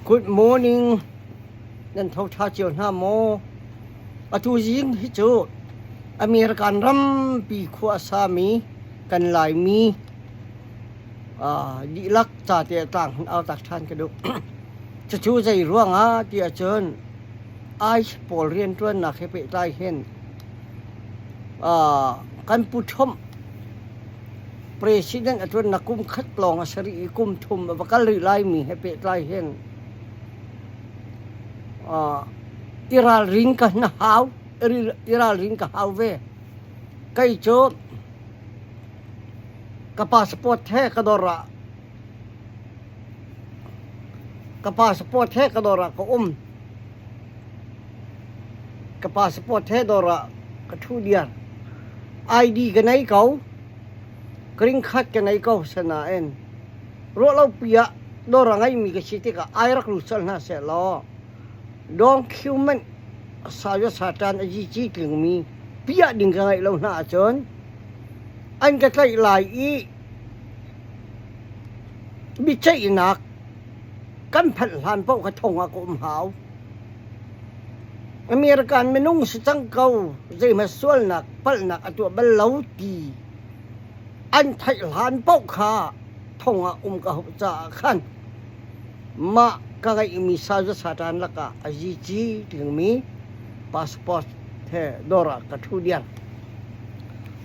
Good morning. Nan tho ṭha cio hna maw? Atu zing hi cu American rampi khua a sami kan Laimi dihlak ca te tlang hin au tak ṭhan ka duh. Cucu zei ruangah ti ahcun ICE pawl rianṭuannak he pehtlai hin kan pu Trump President a ṭuannak kum khat lawng a si rih i kum thum a va kal rih laimi he pehtlai hin i ralrin ka na hau, i ralrin ka hau ve. Kei cu ka passport he ka dawr ah ka passport he ka dawr ah ka um. Ka passport he dawr ah ka ṭhu diar. ID ka nei ko. Green card ka nei ko sanain ruahlopi ah dawr a ngeimi ka si tikah ai rak lut colh hna sehlaw document saya satan a zici tlingmi piah ding ka ngeih lo hna ahcun an ka tlaih lai i biaceihnak kan phanh hlan paoh kha thong ah ka um hau. American minung si cang ko, zeihmanh sualnak, palhnak a tuah bal lo ti an theih hlan paoh kha thong ah um ka hauh caah khan mah ka ngeihmi saza satan lakah a zici tlingmi passport he dawr ah ka ṭhu diam.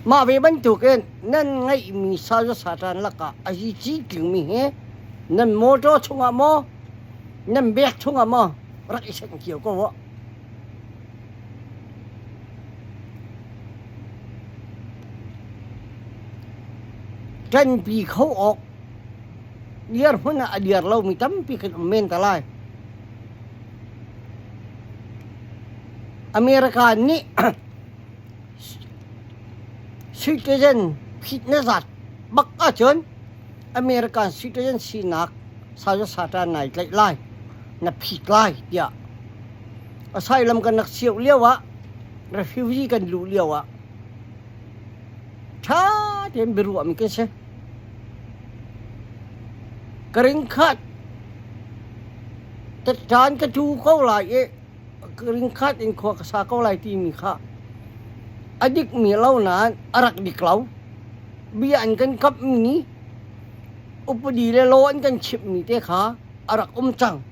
Mah ve bantukin nan ngeihmi saza satan lakah a zici tlingmi hi nan motor chungah maw nan bag chungah maw rak i senh cio ko uh. Ṭanpi kho awk dirhmun ah a dir lomi tampi kan um men te lai. America nih citizen phit na zat bak ahcun American citizen sinak saya satan nai tlaih lai, na phit lai tiah asylum kan rak siau lio ah refugee kan luh lio ah ṭha tein biaruahmi kan si. Ka ring khat caan ka tu ko lai i ka ring khat in khua ka sa ko lai timi kha a dikmi lo nain a rak dik lo. Bia an kan kamhmi upadi le law an kan chimhmi te kha a rak um cang.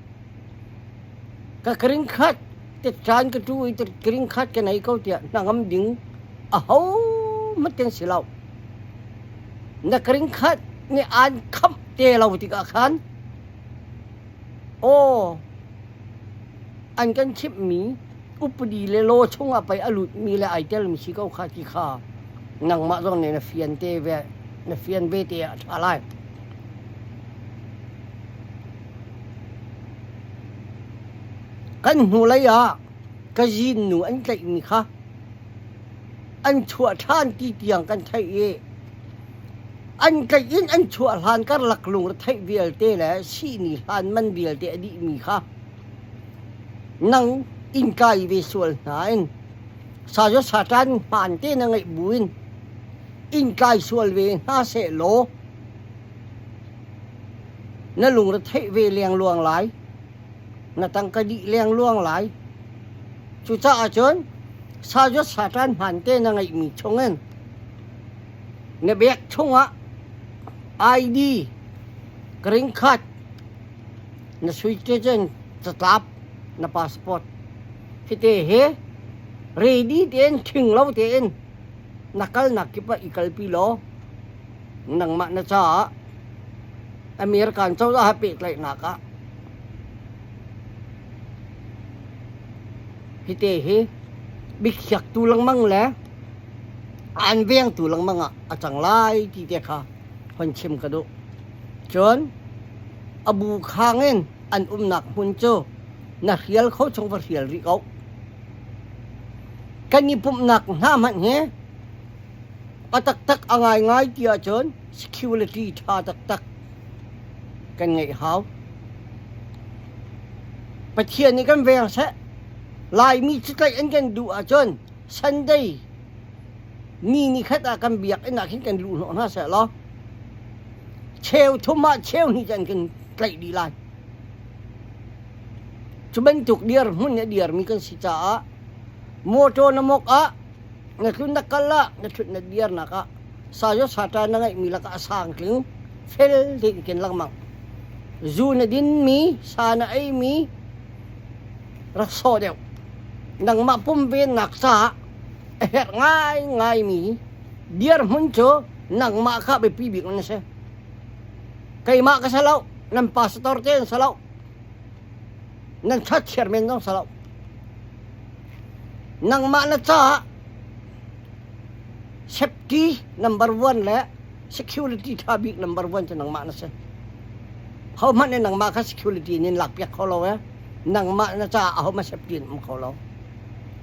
Ka green card te caan ka tu i green card ka nei ko tiah hnangam ding aho hmanh kan si lo. Na green card nih aan khamh te lo tikah khan aw an kan chimhmi upadi le law chungah pei a lutmi le ai telmi si ko kha ti kha nangmah zong nih na fian te ve na fian ve te ah a ṭha lai. Kan hnulei ah kazin nu an tlaihmi kha an chuah ṭhan ti tiang kan theih i an tlaih in an chuah hlan karlak lungretheih vialte le sihni hlan man vialte a dihmi kha nang inn kai ve sual hna in sazo satan hmaan te na ngeih buin inn kai sual ve hna seh law Na lungretheih ve lengluang lai. Na tangka dih lengluang lai. Cucaah cun sazuat satan hmante na ngeihmi chungin na bag chungah ID, green card, na citizen catlap, na passport hite he ready tein ṭhing lo tein na kalnak kip ah i kalpi law nangmah na caah American cozah he pehtlaihnak ah hite hi biakhiaktu lengmang le an vengtu lengmang ah a cang lai ti te kha hon chim ka duh. Cun a bu khang in an umnak hmun cu na hrial kho chung va hrial rih ko. Kan i pumhnak hna hmanh hi A taktak a ngaingai ti ahcun security ṭha taktak kan ngeih hau. Pathian nih kan veng seh. Laimi cu tlaih an kan duh ahcun Sunday ni ni khat ah kan biakinn ah khin kan luh hnawh hna seh law cheu thum ah cheu hnih cu an kan tlaih dih lai. Cu bantuk dirhmun i a dirmi kan si caah motor na mawk ah na tlun na kal ah na ṭhut na dirnak ah sayo sata na ngeihmi lakah a sangtling fel tein ken lengmang. Zu na dinmi, sa na eimi rak sawh deuh. Nangmah pumvennak caah a herh ngaingaimi dirhmun cu nangmah kha biapi bik na si. Keimah ka si lo, nan pastor te an si lo, nan church chairman zong si lo. Nangmah na caah safety number one le security ṭha bik number one cu nangmah na si. Hohmanh nih nangmah kha security in lakpiak kho lo e. Nangmah na caah ahohmanh safety in um kho lo.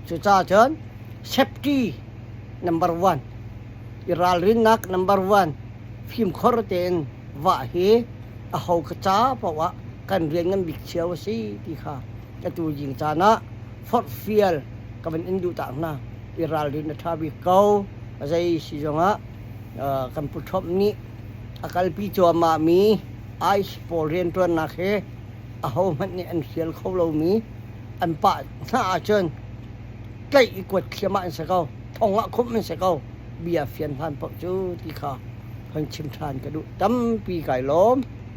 Cucaah cun safety number one, i ralrinnak number one, fimkhor tein vah hi aho ka ca paoh ah kan rian ngan bik cio a si ti kha atu zing caan ah forhfial ka van in duh tak hna. I ralrin a ṭha bik ko. Zei si zongah kan Pu Trump nih a kalpi cuahmahmi ICE pawl rianṭuannak hi ahohmanh nih an hrial kho lomi an pah hna ahcun tlaih i kuat thliahmah an si ko. Thong ah khumh an si ko. Bia fian hlan paoh cu ti kha hon chim ṭhan ka duh. Tampi kai lawm.